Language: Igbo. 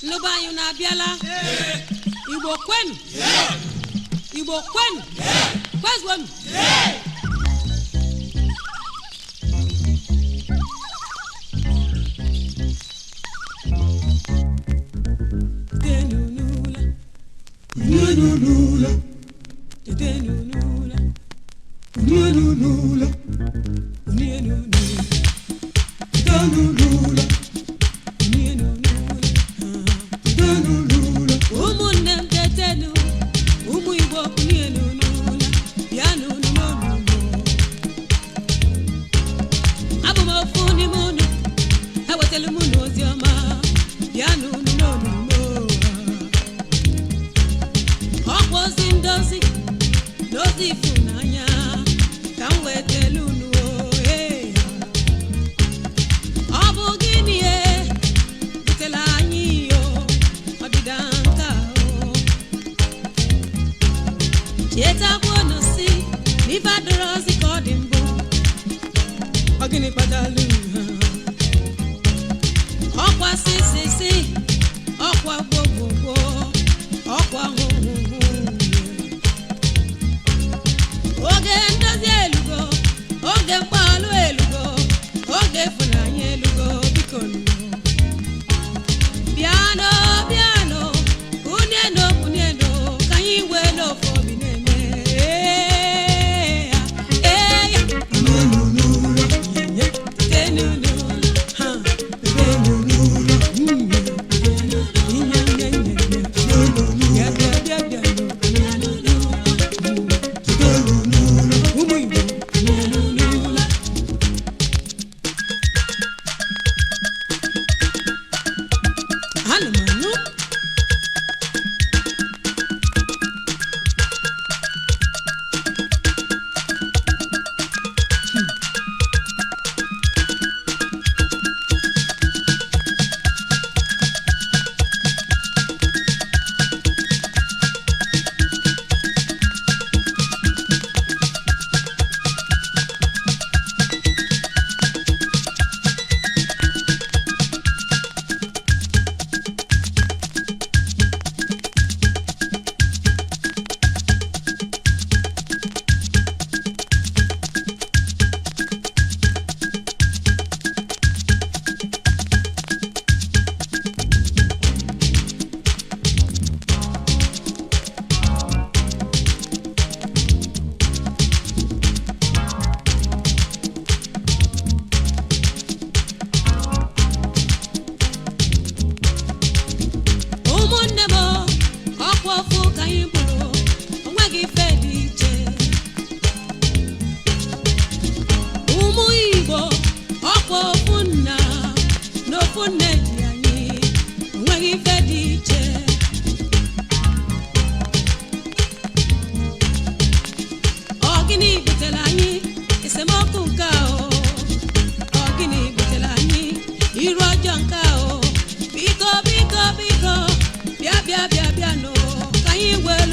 Nnụba anyị unu abịala? Igbo kwenu! Igbo kwenu! Kwezuonu! Tetenu n'ụla, Kunienu n'ụla, tetenu n'ụla, kunienu n'ụla, kunienu n'ụla, tetenu n'ụla, kunienu n'ụla. tetenu n'ụla, Ụmụnne m tetenu, ụmụ Igbo kunienu n'ụla, bịanụ n'olugbo. Abụ m ofu n'ime unu, ewetala m unu ozi ọma, bịanụ n'olugbo. Ọkwa ozi ndozi na ozi ịfụnanya ka m wetelu unu o, ee. Ọ bụ gịnị e butela anyị o ọdịda nke a o? Chetakwanụ si na ife adịrọzi ka ọ dị mbụ. Ọ gịnị kpatalụ ha? Ọkwa sisisi, ọkwa gbogbogbo, ọkwa hụhụhụ. Oge ndozi elugo, oge mgbalụ elugo, oge ịfụnanya elugo, biko nụ. Bịanụ, bịanụ, kunienụ, kunienụ, ka anyị wee n'ofu obi na-eme. Ee ya, ee ya. kunienu n'ụla, Tenu n'ụlọ, ha, tetenu n'ụla, nye, nye, nye, nye. kunienu Bịa, n'ụla, bịa, bịa, bịa, tetenu n'ụla, ụmụ Igbo, kunienụ n'ụlọ. Ana m anụ. Ụmụnne m, ọkwa ofu ka anyị bụrụ, onweghị ife dị iche. Ụmụ Igbo, ọkwa ofu nna na ofu nne ji anyị, onweghị ife dị iche. Ọ gịnị butere anyị esemokwu nke a o? Ọ gịnị butere anyị iru ọjọọ nke a o? Biko, biko, biko, bịa, bịa, bịa, bịa nụ ka anyị were